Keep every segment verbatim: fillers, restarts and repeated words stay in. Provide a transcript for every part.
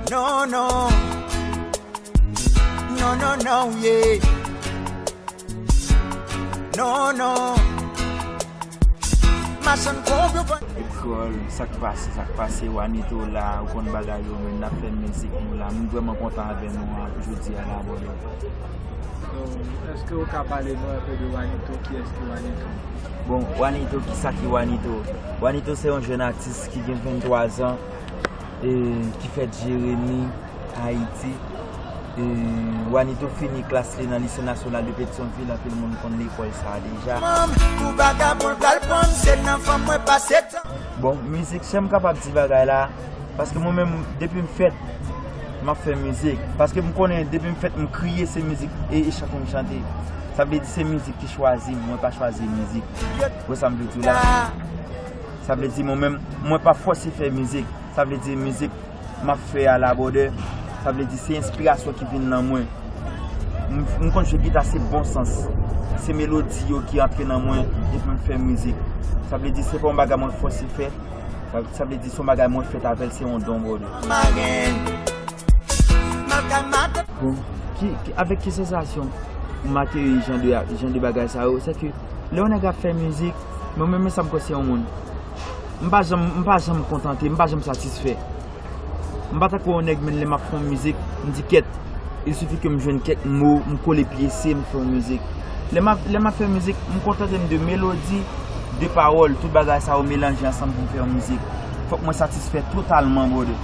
Non, non. Non, non, non, yeah. Non, non. Machann konpyo pa- Ekrol, sa k pase, sa k pase, Wanito la, ou konn bagay yo, men n ap fè mizik nou la. M vrèman kontan avè nou an, jodi a la, brother. So, èske ou ka pale nou enpe de Wanito? Kiyès ki Wanito? Bon, Wanito, kisa ki Wanito? Wanito se yon jèn atis ki gen venntwa zan, e, ki fèt Jeremi, Ayiti. E, Wanito fini klas li nan Lise Nasyonal de Petyonvil, anpil moun konn lekòl sa a deja. Manm, pou vagabon l pral pran m, se nan fanm mwen pase tan. Bon, mizik, jan m kapab di bagay la, paske mwen menm, depi m fèt, m ap fè mizik. Paske m konnen, depi m fèt, m kriye, se mizik e, e chante m chante. Sa vle di se mizik ki chwazi m, mwen pa chwazi mizik. Ou wè sa m vle di w la? Sa vle di mwen menm, mwen pa fòse fè mizik. Sa vle di mizik m ap fè a la, brother, sa vle di se enspirasyon ki vin nan mwen. M, m konn jwe gita, se bon sans. Se melodi yo ki antre nan mwen epi m fè mizik. Sa vle di se pa yon bagay mwen fòse fè. Sa, sa vle di se yon bagay mwen fèt avè l, se yon don, brother. Bon, ki, ki, avèk ki sansasyon m akeyi jan de, jan de bagay sa yo? Se ke lè yon nèg ap fè mizik, mwen menm, men sa m kwè se yon moun. M pa janm, m pa janm kontante, m pa janm satisfè. M pa tankou yon nèg, men lè m ap fè yon mizik, m di kèt, il suffit ke m jwenn kèk mo, m kole pyese, m fè yon mizik. Lè m ap, lè m ap fè mizik, m kontante m de melodi, de pawòl, tout bagay sa yo melanje ansanm pou m fè yon mizik. Fòk mwen satisfè totalman, brother.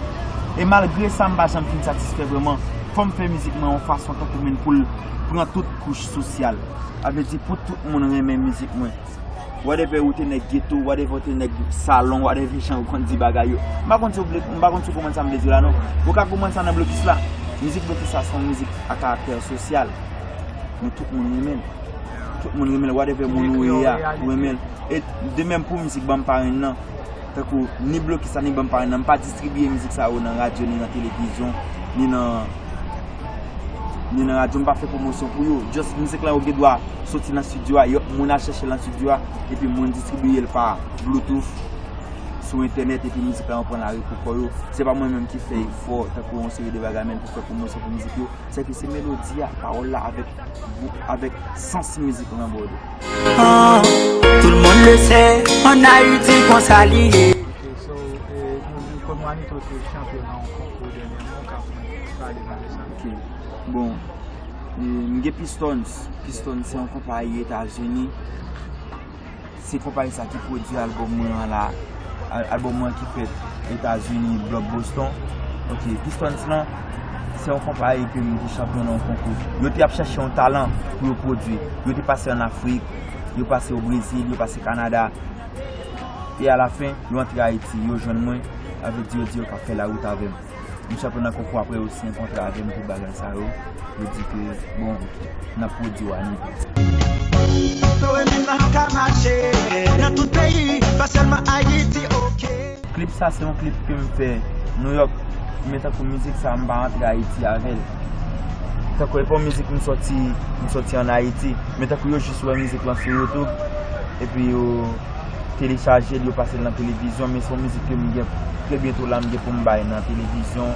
E malgre sa, m pa janm fin satisfè vrèman. Fò m fè mizik mwen yon fason tankou moun pou l pran tout kouch sosyal. Sa vle di pou tout moun renmen mizik mwen. Whatever ou te nèg geto, whatever ou te nèg salon, whatever jan ou konn di bagay yo. M pa konn si w vle, m pa konn si w konprann sa m vle di la non. Ou ka konprann sa nan blokis la. Mizik blokis la se yon mizik a karaktè sosyal. Men tout moun renmen l. Tout moun renmen l, whatever moun ou ye a, ou renmen l. E de menm pou mizik Ban m Parenn nan. Tankou ni blokis la ni Ban m Parenn nan, m pa distribiye mizik sa yo nan radyo, ni nan televizyon, ni nan, ni nan radyo, m pa fè pwomosyon pou yo. Just mizik la yo gen dwa soti nan estidyo a, yo, moun al chèche l nan estidyo a, epi moun distribiye l pa Bluetooth sou entènèt, epi mizik la yo pran lari pou kò yo. Se pa mwen menm ki fè efò, tankou yon seri de bagay, men pou fè pwomosyon pou mizik yo. Se ke se melodi a, pawòl la avèk, avèk sans mizik lan, brother. Ah, tout le monde le sait, en Haïti, konsa li ye. Ok, so, eh, nou, nou konn Wanito te chanpyon nan yon konkou dènyèman, ou ka pale nou de sa? Ok, bon, eh, m gen Pistons. Pistons se yon konpayi Etazini. Se konpayi sa ki pwodui albòm mwen an la. Al-, albòm mwen ki fèt Etazini, blòk Boston. Ok, Pistons lan, se yon konpayi ke m te chanpyon nan yon konkou. Yo te ap chèche yon talan pou yo pwodui. Yo te pase ann Afrik, yo pase o Brezil, yo pase Kanada. E alafen, yo antre Ayiti, yo jwenn mwen, avèk di yo di yo ka fè lawout avè m. M chanpyon nan konkou, apre yo siyen kontra avè m, tout bagay sa yo. Yo di ke, bon, n ap pwodui w a New York. Klip sa se yon klip ke m fè New York, men tankou mizik sa m pa antre Ayiti avè l. Tankou e pa yon mizik m sòti, m sòti ann Ayiti, men tankou yo jis wè mizik lan sou YouTube, epi yo telechaje l, yo pase l nan televizyon, men se yon mizik ke m gen, trè byento la, m gen pou m bay nan televizyon,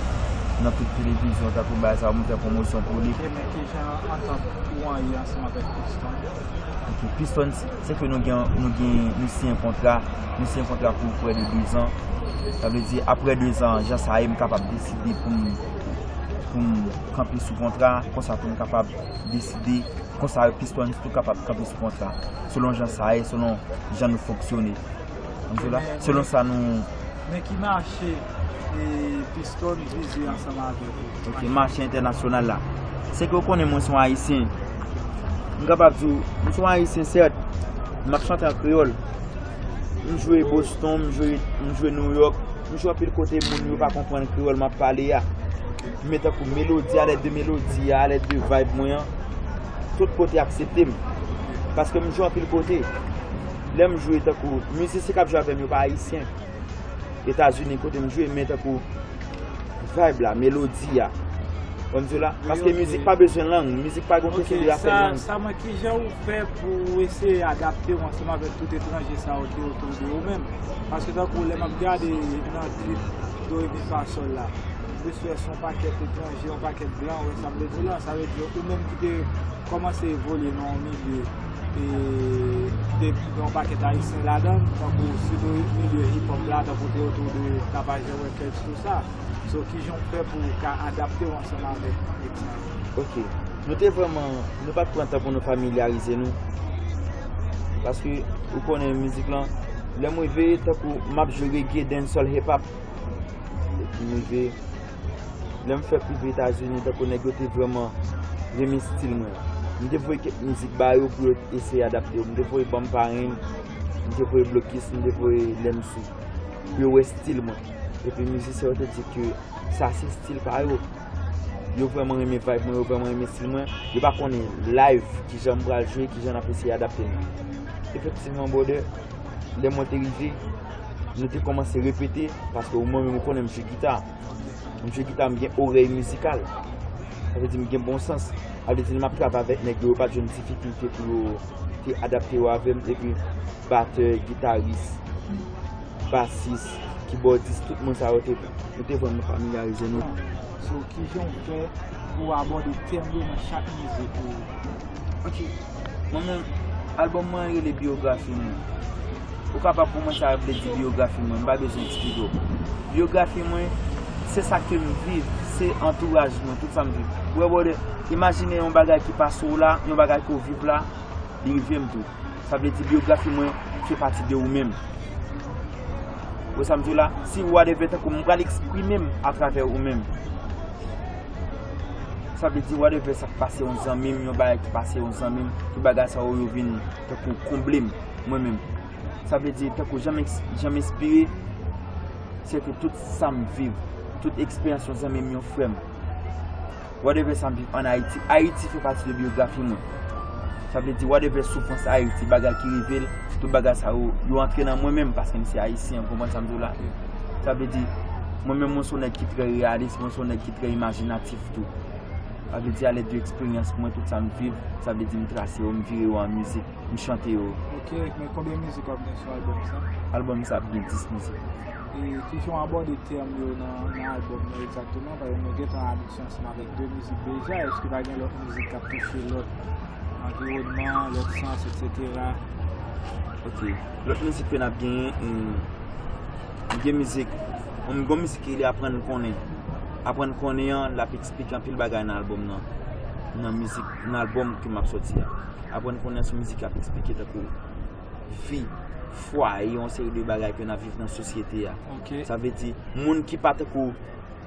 nan tout televizyon, tankou bagay sa yo, m fè pwomosyon pou li. Ok, men ki jan antant ou an ye ansanm avèk Piston? Ok, Piston, se ke nou gen, nou gen, nou siyen kontra, nou siyen kontra pou prè de dezan. Sa vle di, apre dezan, jan sa ye, m kapab deside pou m, pou m kanpe sou kontra, konsa pou m kapab deside, konsa Pistons tou kapab kanpe sou kontra, selon jan sa ye, selon jan nou fonksyone. Konprann sa? Selon sa nou. Men ki mache, e, Pistons vize ansanm avèk ou? Ok, mache entènasyonal la. Se ke w konnen mwen se yon Ayisyen. M kapab di w, m se yon Ayisyen, sèt, m ap chante an kreyòl. M jwe Boston, m jwe, m jwe New York, m jwe anpil kote moun yo pa konprann kreyòl m ap pale a. Men tankou melodi, alèd de melodi a, alèd de vibe mwen an, tout kote aksepte m. Paske m jwe anpil kote. Lè m jwe tankou mizisyen k ap jwe avè m yo pa ayisyen. Etazini kote m jwe, men tankou vibe la, melodi a. Konn sa la? Paske mizik pa bezwen lang, mizik pa gen kesyon de afè lang. Sa mwen, ki jan ou fè pou w eseye adapte w ansanm avèk tout etranje sa yo ki otou de ou menm? Paske tankou lè m ap gade nan klip Do Re Mi Fa Sòl la, Sou yon pakèt etranje, yon pakèt blan, wè sa m vle di la. Sa vle di ou menm ki te kòmanse evolye nan yon milye, e, ki te gen yon pakèt ayisyen ladan l, tankou sitou milye hip hop la, tankou te otou de Ravageur Records, tou sa. So, kijan w fè pou w ka adapte w ansanm avèk, avèk sa? Ok. Nou te vrèman, nou pa t pran tan pou nou familyarize nou. Paske, ou konnen mizik lan, lè m rive, tankou m ap jwe reggae, dancehall, hip hop. Epi m rive, lè m fèk rive Etazini, tankou nèg yo te vrèman renmen stil mwen. M te voye kèk mizik ba yo pou yo eseye adapte yo. M te voye Bòm Parenn, m te voye Blokis, m te voye Lèmsou. Pou yo wè stil mwen. Epi mizisyen yo te di ke sa se stil pa yo. Yo vrèman renmen vibe mwen, yo vrèman renmen stil mwen. Yo pa konnen live kijan m pral jwe, kijan n ap eseye adapte nou. Efektivman, brother, lè mwen te rive, nou te kòmanse repete, paske ou mwen menm ou konnen m jwe gita. M jwe gita, m gen orèy mizikal. Sa vle di m gen bon sans. Sa vle di lè m ap travay avèk nèg yo, yo pa t jwenn difikilte pou yo te adapte yo avè m. Epi batè, gitaris, basis, kibòdis, tout moun sa yo te, nou te vrèman familyarize nou. So, kijan w fè pou w abòde tèm yo nan chak mizik ou? Ok. Mwen menm, albòm mwen rele Biyografi Mwen. Ou kapab pou mwen sa vle di biyografi mwen, m pa bezwen eksplike w. Biyografi mwen, se sa ke m viv, se antouraj mwen, tout sa m viv. Ou wè, brother, imajine yon bagay ki pase w la, yon bagay ke w viv la, li rive m tou. Sa vle di biyografi mwen fè pati de ou menm. Ou wè sa m di w la? Si whatever, tankou m pral eksprime m atravè ou menm. Sa vle di whatever sa k pase yon zanmi m, yon bagay ki pase yon zanmi m, tout bagay sa yo, yo vin tankou konble m, mwen menm. Sa vle di tankou jan m eks-, jan m enspire, se ke tout sa m viv, tout eksperyans yon zanmi m, yon frè m, whatever sa m viv ann Ayiti, Ayiti fè pati de biyografi mwen. Sa vle di whatever soufrans Ayiti, bagay ki rive l, tout bagay sa yo, yo antre nan mwen menm, paske m se ayisyen, ou konprann sa m di w la? Sa vle di, mwen menm, mwen se yon nèg ki trè reyalis, mwen se yon nèg ki trè imajinatif tou. Sa vle di, alèd de eksperyans mwen, tout sa m viv, sa vle di, m trase yo, m vire yo an mizik, m chante yo. Ok, men konbyen mizik w ap gen sou albòm sa? Albòm sa ap gen dis mizik. E kijan w abòde tèm yo nan, nan albòm nan egzakteman? Paske nou gentan abitye ansanm avèk de mizik deja, èske pa gen lòt mizik k ap touche lòt anviwònman, lòt sans, etsetera? Ok. Lòt mizik ke n ap genyen, e, gen mizik, yon, gon mizik ki rele Aprann Konnen. Aprann Konnen an, l ap eksplike anpil bagay nan albòm nan. Nan mizik, nan albòm ke m ap sòti a. Aprann Konnen se yon mizik k ap eksplike tankou vi, fwaye, yon seri de bagay ke n ap viv nan sosyete a. Ok. Sa vle di, moun ki pa tankou,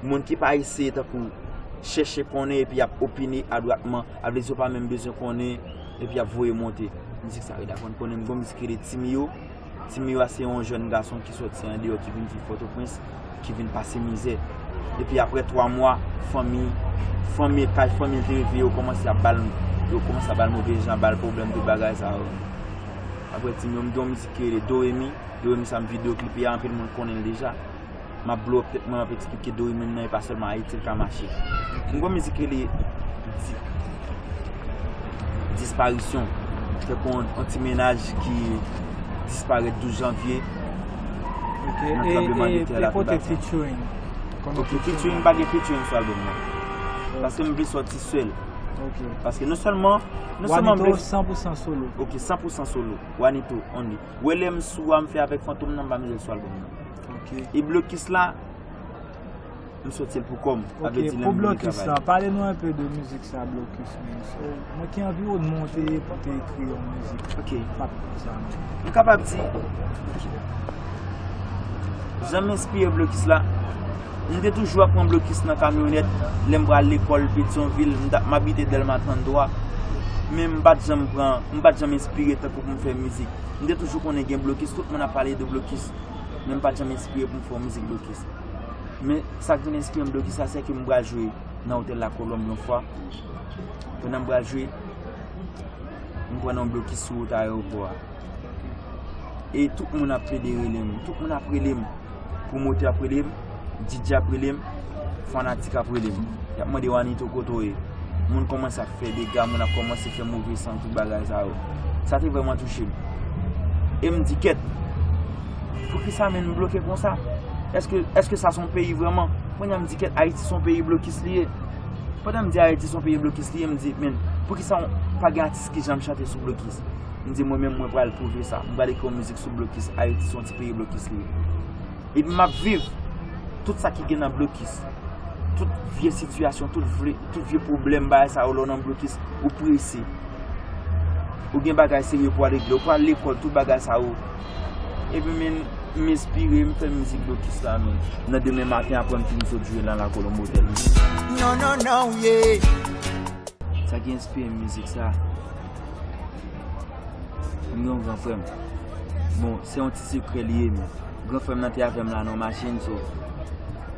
moun ki pa eseye tankou chèche konnen epi y ap opine adwatman, sa vle di yo pa menm bezwen konnen epi y ap voye monte. Mizik sa rele Aprann Konnen. M gon mizik ki rele Timiyo. Timiyo a se yon jèn gason ki sòti andeyò, ki vin viv Pòtoprens, ki vin pase mizè. Epi aprè twa mwa, fanmi, fanmi, kay fanmi l te rive, yo kòmanse ap ba l, yo kòmanse ap ba l move jan, ba l pwoblèm, tout bagay sa yo. Aprè Timiyo, m gen yon mizik ki rele Doremi. Doremi sa m videyo klipe a, anpil moun konnen l deja. M ap blow up tèt mwen, m ap eksplike Doremi nan, e pa sèlman Ayiti l ka mache. M gon mizik rele Di-, Disparisyon. Se pou yon, yon ti mennaj ki disparèt douz janvye. Ok, nan e, tranbleman e, de tè e la, kote bagay sa. Featuring? Kote featuring? Ok, featuring, m pa gen featuring sou albòm nan. Ok. Paske m vle sòti sèl. Ok. Paske non sèlman, non sèlman m vle. Wanito san pou san solo. Ok, san pou san solo. Wanito only. Wè lè m sou a m fè avèk Fantom nan, m pa mete l sou albòm nan. Ok. E Blokis la, m sòti l pou kò m. Ok, sa vle di pou lè m vin Blokis travay. Sa, pale nou enpe de mizik sa, Blokis, men. So, nan ki anviwònman w te ye pou w te ekri yon mizik? Ok. Fat pou sa, men. M kapab di, jan m enspire Blokis la, m te toujou ap pran Blokis nan kamyonèt, lè m pral lekòl, Petyonvil, m t ap, m abite Dèlma trannde twa. Men m pa t janm pran, m pa t janm enspire tankou pou m fè mizik. M te toujou konnen gen Blokis, tout moun ap pale de Blokis. Men m pa t janm enspire pou m fè yon mizik Blokis. Men sa k vin enspire m Blokis sa, se ke m pral jwe nan otèl La Kolonb yon fwa. Pandan m pral jwe, m pran yon Blokis sou wout ayewopò a. E tout moun ap plede rele m. Tout moun ap rele m. Pwomotè ap rele m, D J ap rele m, fanatik ap rele m. Y ap mande Wanito kote w ye. Moun kòmanse ap fè dega, moun ap kòmanse fè move san, tout bagay sa yo. Sa te vrèman touche m. E m di, kèt, poukisa menm m bloke konsa? Èske, èske sa se yon peyi vrèman? Kounye a m di, kèt, Ayiti se yon peyi blokis li ye. Pandan m di Ayiti se yon peyi blokis li ye, m di, men, poukisa pa gen atis ki janm chante sou blokis? M di, mwen menm, mwen pral pwouve sa. M pral ekri yon mizik sou blokis. Ayiti se yon ti peyi blokis li ye. Epi m ap viv tout sa ki gen nan blokis. Tout vye sitiyasyon, tout vye, tout vye pwoblèm, bagay sa yo, lè w nan blokis, ou prese. Ou gen bagay serye pou w al regle. Ou pral lekòl, tout bagay sa yo. Epi, men, m enspire, m fè mizik blokis la, men. Nan demen maten, apre m fin sot jwe nan La Colombe Hotel. Non, non, non, yeah. Sa ki enspire m mizik sa, m gen yon gran frè m. Bon, se yon ti sekrè li ye, men gran frè m nan te avè m la nan machin, so,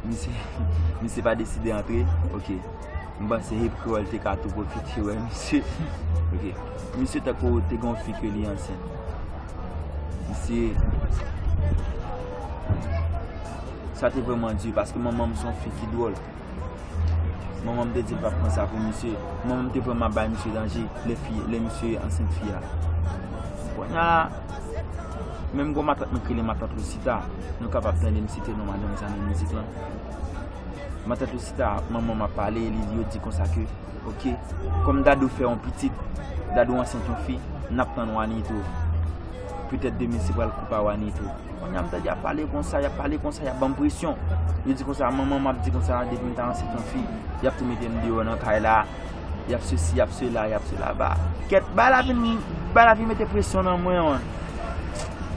misye, misye pa deside antre. Ok. M panse Hip Kreyòl te ka tou pwofite wè misye. Ok. Misye tankou te gen yon fi ke li ansent. Misye, sa te vrèman di, paske manman m se yon fi ki dwòl. Manman m te di l p ap pran sa pou misye. Manman m te vrèman ap bay misye danje lè fi, lè misye ansent fi a. Kounye a, menm gon matant mwen ki rele matant Lucita, nou kapab tande m site non madanm sa nan mizik lan. Matant Lucita, manman m ap pale, li, yo di konsa ke, ok, kòm Dadou fè yon pitit, Dadou ansent yon fi, n ap tann Wanito. Petèt demen se pral koup a Wanito. Kounye a m tande y ap pale konsa, y ap pale konsa, y ap ban m presyon. Yo di konsa, manman m ap di konsa, depi m ta ansent yon fi, y ap tou mete m deyò nan kay la. Y ap sesi, y ap sela, y ap sela. Ba, kèt, bagay la vin, bagay la vin mete presyon nan mwen, man.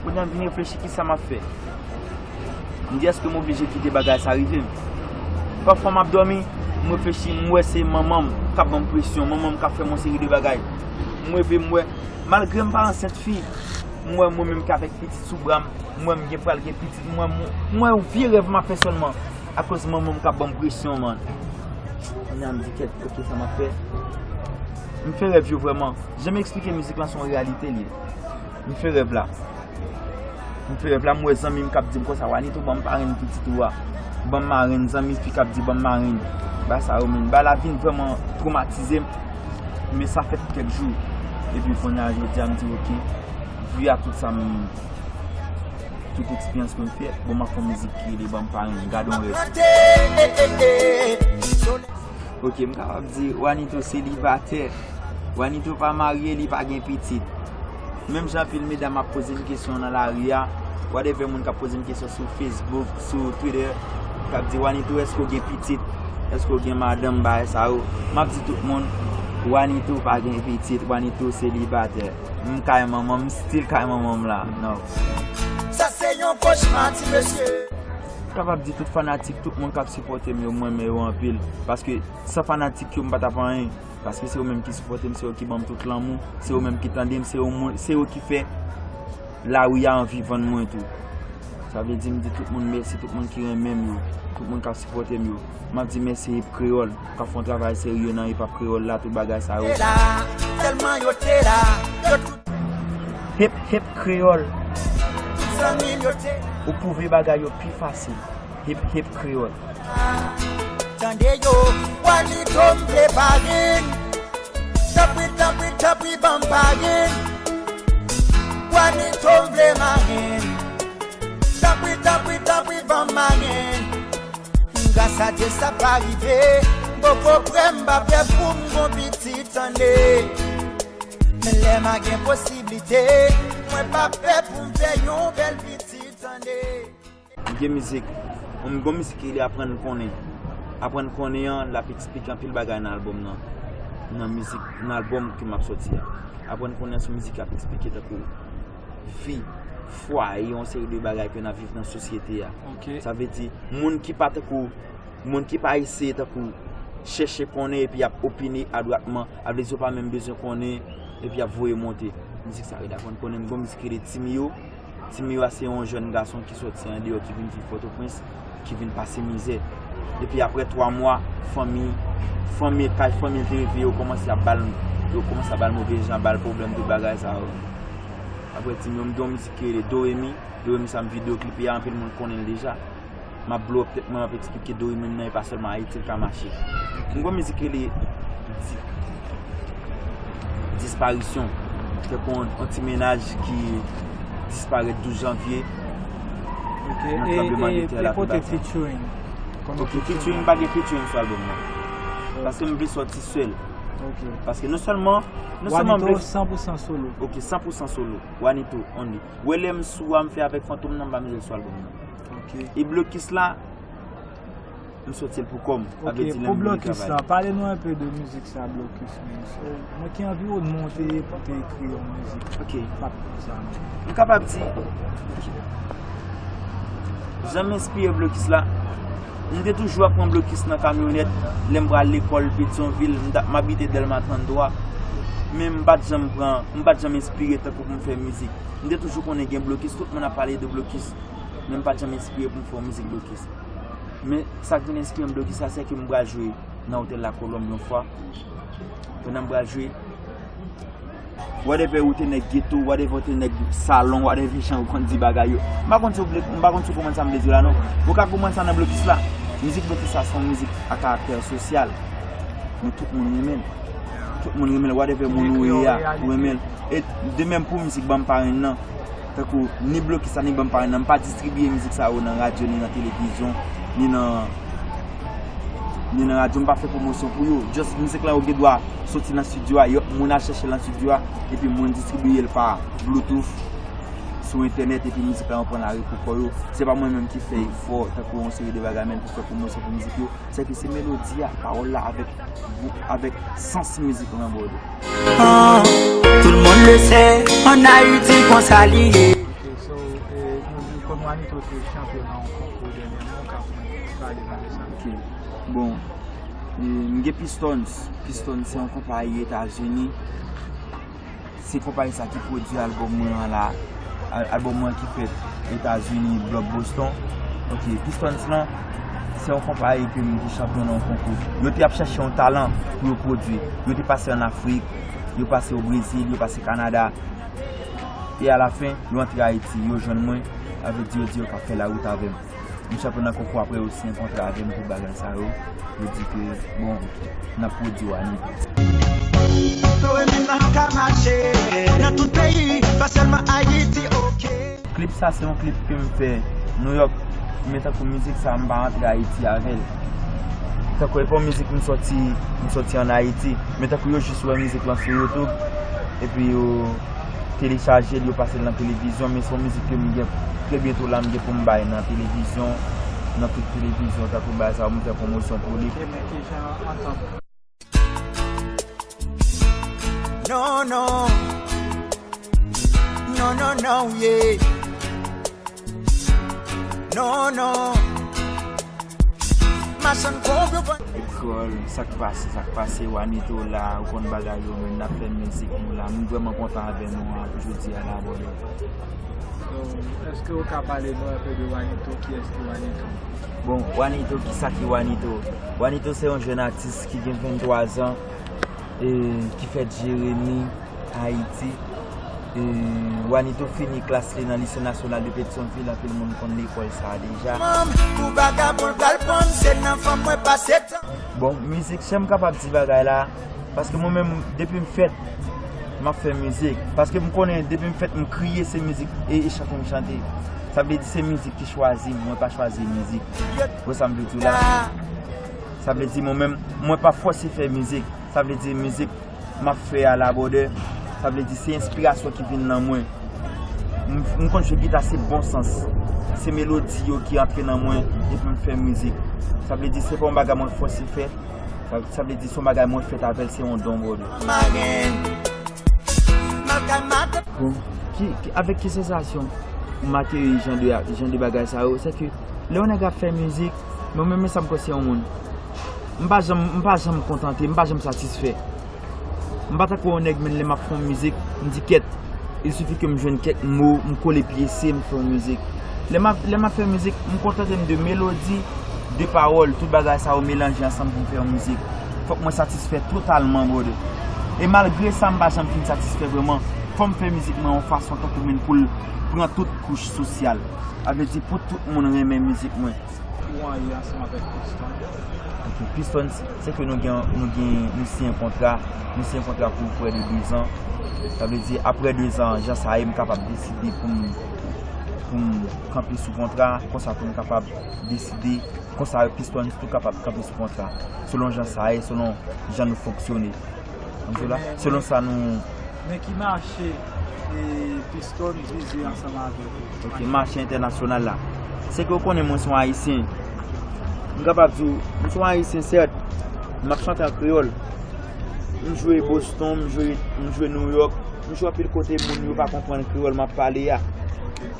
Kounye a m vin reflechi kisa m ap fè. M di, èske m oblije kite bagay sa rive m? Pafwa m ap dòmi, m reflechi, m wè se manman m k ap ban m presyon, manman m k ap fè m yon seri de bagay. M leve, m wè, malgre m pa ansent fi, m wè mwen menm ki avèk pitit sou bra m, m wè m gen pral gen pitit, m wè, m wè vye rèv m ap fè sèlman akoz manman m k ap ban m presyon, man. Kounye a m di, kèt, ok, sa m ap fè? M fè rèv yo vrèman. Jan m eksplike mizik lan, se yon reyalite li ye. M fè rèv la. M fè rèv la, m wè zanmi m k ap di m konsa, Wanito, ban m parenn pitit ou a. Ban m marenn, zanmi fi k ap di, ban m marenn. Bagay sa yo menm. Bagay la vin vrèman twomatize m. Men sa fèt pou kèk jou. Epi kounye a, jodi a, m di, ok, vi a tout sa m, tout eksperyans ke m fè, bon, m ap fè yon mizik ki rele Ban m Parenn, gade yon rèv. Ok, m kapab di, Wanito selibatè. Wanito pa marye, li pa gen pitit. Menm jan anpil medam ap poze m kesyon nan lari a, whatever, moun k ap poze m kesyon sou Facebook, sou Twitter, k ap di, Wanito, èske w gen pitit? Èske w gen madanm, bagay sa yo? M ap di tout moun, Wanito pa gen pitit, Wanito selibatè. M kay manman m, m still kay manman m la. No. Sa se yon kochma, ti mesye. Kapab di tout fanatik, tout moun k ap sipòte m yo, m renmen yo anpil. Paske san fanatik yo, m pa t ap anyen. Paske se yo menm ki sipòte m, se yo ki ban m tout lanmou, se yo menm ki tande m, se yo moun, se yo ki fè lari a anvi vann mwen tou. Sa vle di, m di tout moun mèsi, tout moun ki renmen m yo, tout moun k ap sipòte m yo. M ap di mèsi Hip Kreyòl, k ap fè yon travay serye nan hip hop kreyòl la, tout bagay sa yo. Te la, tèlman yo te la, yo tout Hip, Hip Kreyòl. Zanmi m yo te la. Ou pwouve bagay yo pi fasil. Hip, Hip Kreyòl. Tande yo, Wanito m vle parenn. Tanpri, tanpri, tanpri, ban m parenn. Wanito m vle marenn. Tanpri, tanpri, tanpri, ban m marenn. Gras a Dye sa pa rive. M poko prè, m pa prè pou m gon pitit, tande. Men lè m a gen posiblite, mwen pa pè pou m fè yon bèl pitit, tande. M gen mizik, m gon mizik ki rele Aprann Konnen. Aprann Konnen an, l ap eksplike anpil bagay nan albòm nan. Nan mizik, nan albòm ke m ap sòti a. Aprann Konnen an se yon mizik k ap eksplike tankou vi, fwaye, yon seri de bagay ke n ap viv nan sosyete a. Ok. Sa vle di, moun ki pa tankou, moun ki pa eseye tankou chèche konnen epi y ap opine adwatman, sa vle di yo pa menm bezwen konnen, epi y ap voye monte. Mizik sa rele Aprann Konnen. M gon mizik ki rele Timiyo. Timiyo a se yon jèn gason ki sòti andeyò, ki vin viv Pòtoprens, ki vin pase mizè. Epi aprè twa mwa, fanmi, fanmi, kay fanmi l te rive, yo kòmanse ap ba l, yo kòmanse ap ba l move jan, ba l pwoblèm, tout bagay sa yo. Aprè Timiyo, m gen yon mizik ki rele Doremi. Doremi sa m videyo klipe a, anpil moun konnen l deja. M ap blow up tèt mwen, m ap eksplike Doremi nan, e pa sèlman Ayiti l ka mache. M gon mizik ki rele Di-, Disparisyon. Tankou yon, yon ti mennaj ki disparèt douz janvye. Ok, nan e, tranbleman e, de tè e la, kote bagay sa. Featuring? Ok, featuring, m pa gen featuring sou album nan. Paske m vle sòti sèl. Ok. Paske non sèlman, non sèlman m vle. Wanito san pou san solo. Ok, san pou san solo. Wanito only. Wè lè m sou a m fè avèk Fantom nan, m pa mete l sou album nan. Ok. E Blokis la, m sòti l pou kò m. Ok, pou Blokis la, pale nou enpe de mizik sa, Blokis. Men, so, nan ki anviwònman w te ye pou w te ekri yon mizik? Ok. M pa konn sa, non. M kapab di, jan m enspire Blokis la, m te toujou ap pran Blokis nan kamyonèt, lè m pral lekòl Petyonvil, m t ap, m abite Dèlma trannde twa, men m pa t janm pran, m pa t janm enspire tankou pou m fè mizik. M te toujou konnen gen Blokis, tout moun ap pale de Blokis, men m pa t janm enspire pou m fè yon mizik Blokis. Men sa k vin enspire m Blokis la, se ke m pral jwe nan Otèl La Kolonb yon fwa. Pandan m pral jwe, whatever ou te nèg geto, whatever ou te nèg salon, whatever jan ou konn di bagay yo. M pa konn si w vle, m pa konn si w konprann sa m vle di w la non. Ou ka konprann sa nan Blokis la. Mizik Blokis la se yon mizik a karaktè sosyal. Men tout moun renmen l. Tout moun renmen l, whatever moun ou ye a, ou renmen l. E de menm pou mizik Ban m Parenn nan. Tankou ni Blokis la, ni Ban m Parenn nan, m pa distribiye mizik sa yo nan radyo, ni nan televizyon, ni nan, ni nan radyo, m pa fè pwomosyon pou yo. Just mizik la yo gen dwa soti nan estidyo a, yo, moun al chèche l nan estidyo a, epi moun distribiye l pa Bluetooth sou entènèt, epi mizik la yo pran lari pou kò yo. Se pa mwen menm ki fè efò, tankou yon seri de bagay, men pou fè pwomosyon pou mizik yo. Se ke se melodi a, pawòl la avèk, avèk sans mizik lan, brother. Ah, tout le monde le sait, en Haïti, konsa li ye. Ok, so, eh, nou di kòm Wanito te chanpyon nan yon konkou dènyèman, ou ka pale nou de sa? Ok, bon, eh, m gen Pistons. Pistons se yon konpayi Etazini. Se konpayi sa ki pwodui albòm mwen an la, al-, albòm mwen ki fèt Etazini, blòk Boston. Ok, Pistons lan, se yon konpayi ke m te chanpyon nan yon konkou. Yo te ap chèche yon talan pou yo pwodui. Yo te pase ann Afrik, yo pase o Brezil, yo pase Kanada. E alafen, yo antre Ayiti, yo jwenn mwen, avèk di yo di yo ka fè lawout avè m. M chanpyon nan konkou, apre yo siyen kontra avè m, tout bagay sa yo. Yo di ke, bon, n ap pwodui Wanito. Floremil nan ka mache nan tout peyi, pa sèlman Ayiti, ok. Klip sa se yon klip ke m fè New York, men tankou mizik sa m pa antre Ayiti avè l. Tankou e pa yon mizik m sòti, m sòti ann Ayiti, men tankou yo jis wè mizik lan sou YouTube, epi yo telechaje l, yo pase l nan televizyon, men se yon mizik ke m gen, trè byento la, m gen pou m bay nan televizyon, nan tout televizyon, tankou bagay sa yo, m fè pwomosyon pou li. Ok, men kijan antant? Non, non. Non, non, non, yeah. Non, non. Machann konpyo. Ekòl, sa k pase, sa k pase, Wanito la, ou konn bagay yo, men n ap fè mizik nou la. M vrèman kontan avè nou an, jodi a la, brother. So, èske ou ka pale nou enpe de Wanito? Kiyès ki Wanito? Bon, Wanito, kisa ki Wanito? Wanito se yon jèn atis ki gen venntwa zan, e ki fèt Jeremi, Ayiti. E Wanito fini klas li nan Lise Nasyonal de Petyonvil, anpil moun konn lekòl sa a deja. Pou vagabon l pral pran m, se nan fanm mwen pase tan. Bon, mizik, jan m kapab di bagay la, paske mwen menm, depi m fèt, m ap fè mizik. Paske m konnen, depi m fèt, m kriye, se mizik e, e chante m chante. Sa vle di se mizik ki chwazi m, mwen pa chwazi mizik. Ou wè sa m vle di w la? Sa vle di mwen menm, mwen pa fòse fè mizik. Sa vle di mizik m ap fè a la, brother, sa vle di se enspirasyon ki vin nan mwen. M, m konn jwe gita, se bon sans. Se melodi yo ki antre nan mwen epi m fè mizik. Sa vle di se pa yon bagay mwen fòse fè. Sa, sa vle di se yon bagay mwen fèt avè l, se yon don, brother. Bon, ki, ki, avèk ki sansasyon m akeyi jan de, jan de bagay sa yo? Se ke lè yon nèg ap fè mizik, mwen menm, men sa m kwè se yon moun. M pa janm, m pa janm kontante, m pa janm satisfè. M pa tankou yon nèg, men lè m ap fè yon mizik, m di kèt, il suffit ke m jwenn kèk mo, m kole pyese, m fè yon mizik. Lè m ap, lè m ap fè mizik, m kontante m de melodi, de pawòl, tout bagay sa yo melanje ansanm pou m fè yon mizik. Fòk mwen satisfè totalman, brother. E malgre sa, m pa janm fin satisfè vrèman. Fò m fè mizik mwen yon fason tankou moun pou l pran tout kouch sosyal. Sa vle di pou tout moun renmen mizik mwen. Ou an ye ansanm avèk Piston? Ok, Piston, se ke nou gen, nou gen, nou siyen kontra, nou siyen kontra pou prè de de zan. Sa vle di, aprè de zan, jan sa ye, m kapab deside pou m, pou m kanpe sou kontra, konsa pou m kapab deside Konsa Pistons tou kapab kanpe sou kontra, selon jan sa ye, selon jan nou fonksyone. Konn di w la, selon sa nou. Men ki mache e Pistons vize ansanm avèk ou? Ok, mache entènasyonal la. Se ke w konnen mwen se yon Ayisyen. M kapab di w, m se yon Ayisyen sèt, m ap chante an kreyòl. M jwe Boston, m jwe, m jwe New York, m jwe anpil kote moun yo pa konprann kreyòl m ap pale a.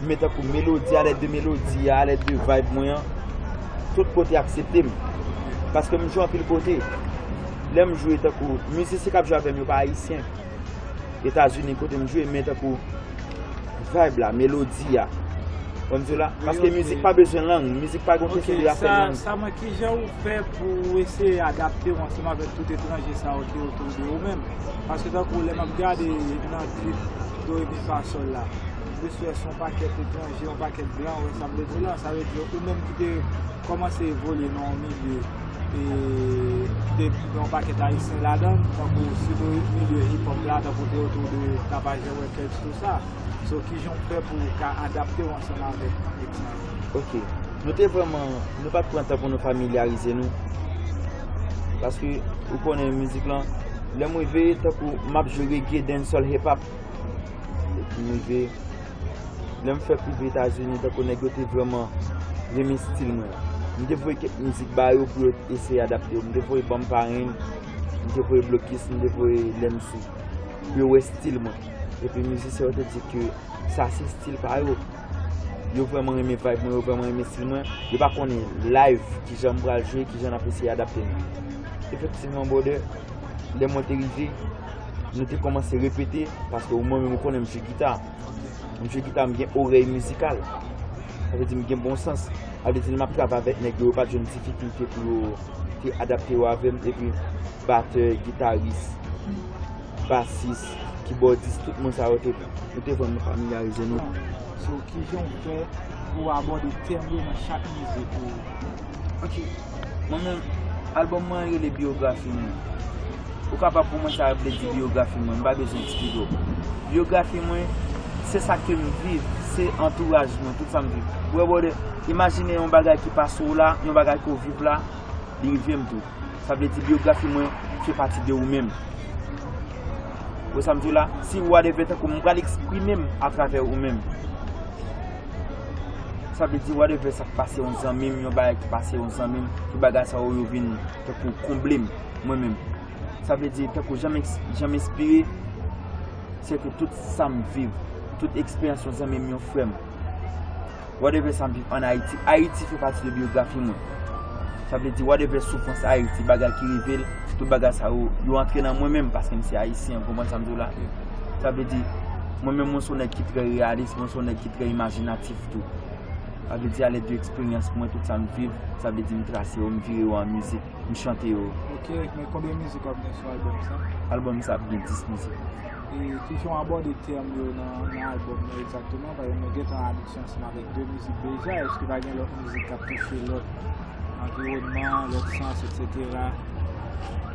Men tankou melodi, alèd de melodi a, alèd de vibe mwen an, tout kote aksepte m. Paske m jwe anpil kote. Lè m jwe tankou mizisyen k ap jwe avè m yo pa ayisyen. Etazini kote m jwe, men tankou vibe la, melodi a. Konn di w la? Paske mizik pa bezwen lang, mizik pa gon kesyon de afè lang. Sa mwen, kijan ou fè pou ou eseye adapte w ansanm avèk tout etranje sa yo ki otou de ou menm? Paske tankou lè m ap gade nan klip Do Re Mi Fa Sòl la, plis wè se yon pakèt etranje, yon pakèt blan, ou wè sa m vle di w la, sa vle di ou menm ki te kòmanse evolye nan yon milye e te gen yon pakèt ayisyen ladan l, tankou sitou milye hip hop la, tankou te otou de Tapajè Records, tou sa. So, kijan w fè pou w ka adapte w ansanm avèk miks sa yo? Ok. Nou te vrèman, nou pa t pran tan pou nou familyarize nou. Paske, ou konnen mizik lan, lè m rive, tankou m ap jwe reggae, dancehall, hip hop. Epi m rive, lè m fèk rive Etazini, tankou nèg yo te vrèman renmen stil mwen. M te voye kèk mizik ba yo pou yo eseye adapte yo. M te voye Bump Parin, m te voye Blokis, m te voye Lèmsou. Pou yo wè stil mwen. Epi mizisyen yo te di ke sa se stil pa yo. Yo vrèman renmen vibe mwen, yo vrèman renmen stil mwen. Yo pa konnen live kijan m pral jwe, kijan n ap eseye adapte nou. Efektivman, brother, lè mwen te rive, nou te kòmanse repete, paske ou mwen menm ou konnen m jwe gita. M jwe gita, m gen orèy mizikal. Sa vle di m gen bon sans. Sa vle di lè m ap travay avèk nèg yo, yo pa t jwenn difikilte pou yo te adapte yo avè m. Epi batè, gitaris, basis, kibòdis, tout moun sa yo te, nou te vrèman familyarize nou. So, kijan w fè pou w abòde tèm yo nan chak mizik ou? Ok. Mwen menm, albòm mwen an rele Biyografi Mwen. Ou kapab pou mwen sa vle di biyografi mwen, m pa bezwen eksplike w. Biyografi mwen, se sa ke m viv, se antouraj mwen, tout sa m viv. Ou wè, brother, imajine yon bagay ki pase w la, yon bagay ke w viv la, li rive m tou. Sa vle di biyografi mwen fè pati de ou menm. Ou wè sa m di w la? Si whatever tankou m pral eksprime m atravè ou menm. Sa vle di whatever sa k pase yon zanmi m, yon bagay ki pase yon zanmi m, tout bagay sa yo, yo vin tankou konble m, mwen menm. Sa vle di tankou jan m eks-, jan m enspire, se ke tout sa m viv, tout eksperyans yon zanmi m, yon frè m, whatever sa m viv ann Ayiti, Ayiti fè pati de biyografi mwen. Sa vle di whatever soufrans Ayiti, bagay ki rive l, tout bagay sa yo, yo antre nan mwen menm paske m se ayisyen, ou konprann sa m di w la? Sa vle di, mwen menm mwen se yon nèg ki trè reyalis, mwen se yon nèg ki trè imajinatif tou. Sa vle di alèd de eksperyans mwen, tout sa m viv, sa vle di m trase yo, m vire yo an mizik, m chante yo. Ok, men konbyen mizik w ap gen sou albòm sa? Albòm sa ap gen dis mizik. E kijan w abòde tèm yo nan, nan albòm nan egzakteman? Paske nou gentan anonse ansanm avèk de mizik deja. Èske pa gen lòt mizik k ap touche lòt anviwònman, lòt sans, etsetera?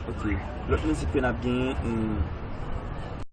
Ok. Lòt mizik ke n ap genyen,